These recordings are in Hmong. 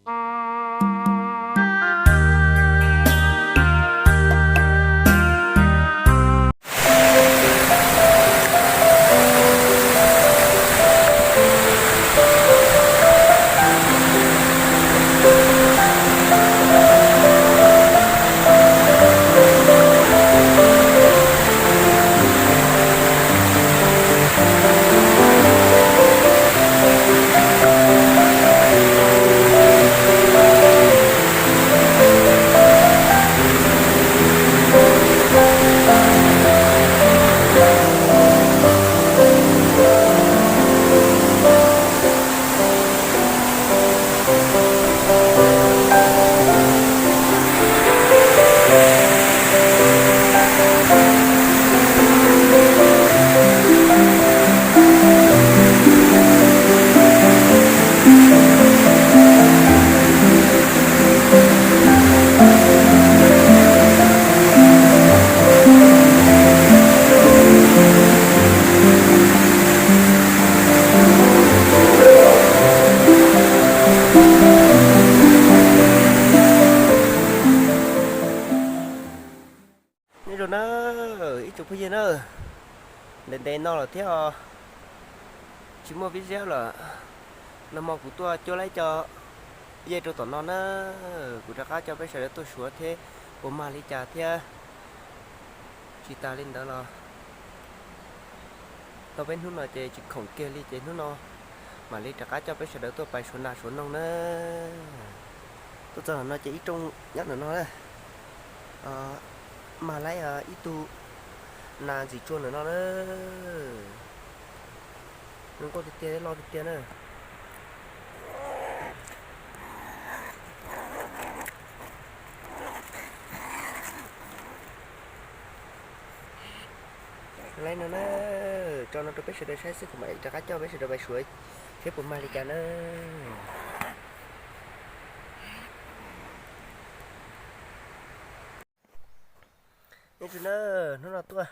Nyob zoo na ib tsoom phooj ywg na, ntev ntev no lawm thiab os, tsis muaj video lawm. Nag hmo kuv tuaj cuab laib cov yej rau tom no na, kuv rov qab coj peb sawv daws tuaj suav thiab puas mag li cas thiab. Tsis tas li ntawd los tau peb hnub no ces tsis khoom kiag li ces hnub no mam li rov qab coj peb sawv daws tuaj pais suav nas suav noog na. Tuaj txog no ces ib rooj nyob ntawm no na, mag laib ib tug nas ntxim tsuag ntawm no na. Zoo nkauj tiag tiag, loj tiag tiag na. Laib no na, tso no rau peb sawv daws saib xwb, kuv mam rov qab coj peb sawv daws pais suav thiab puas mag li cas na. Nyob zoo na, hnub no tuaj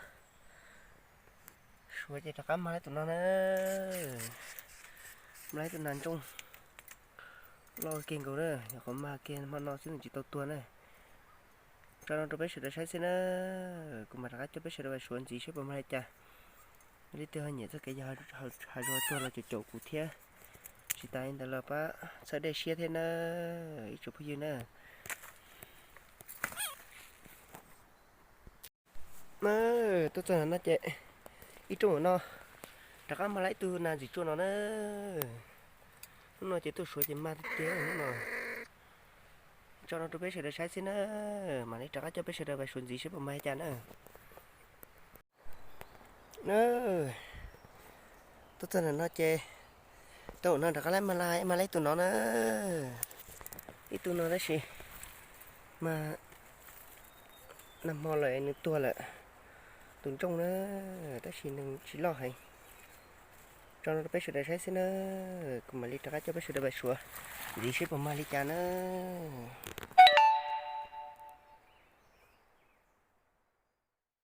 suav ces rov qab mag laib tus no na, mag laib tus nas ntsooj loj kiag nkaus na, nyuam qhuav mag kiag hmo no xwb nws tsis tau tuag na. Tso no rau peb sawv daws saib xwb na, kuv mam rov qab coj peb sawv daws pais suav ntxiv saib puas mag li cas. Leej twg ho nyiam txoj kev yog hav zoov tuag los caum caum kuv thiab. Tsis tas li ntawd los pab txhawb dej siab thiab na, ib tsoom phooj ywg na. Tuaj txog no ces ib rooj no rov qab mag laib ib tug nas ntxim tsuag no na. Hnub no ces tuaj suav ces mag tiag tiag hnub no. Tso no rau peb sawv daws saib xwb na, mam li rov qab coj peb sawv daws pais suav ntxiv saib puas mag li cas na. Tuaj txog ntawm no ces, tau no rov qab laib mag laib, mag laib ib tug no na, ib tug no tab sis mas nag hmo lawm nws tuag lawm, tus ntsooj na, tab sis nws tsis loj heev. Tso no rau peb sawv daws saib xwb na, kuv mam li rov qab coj peb sawv daws pais suav ntxiv saib puas mag li cas na.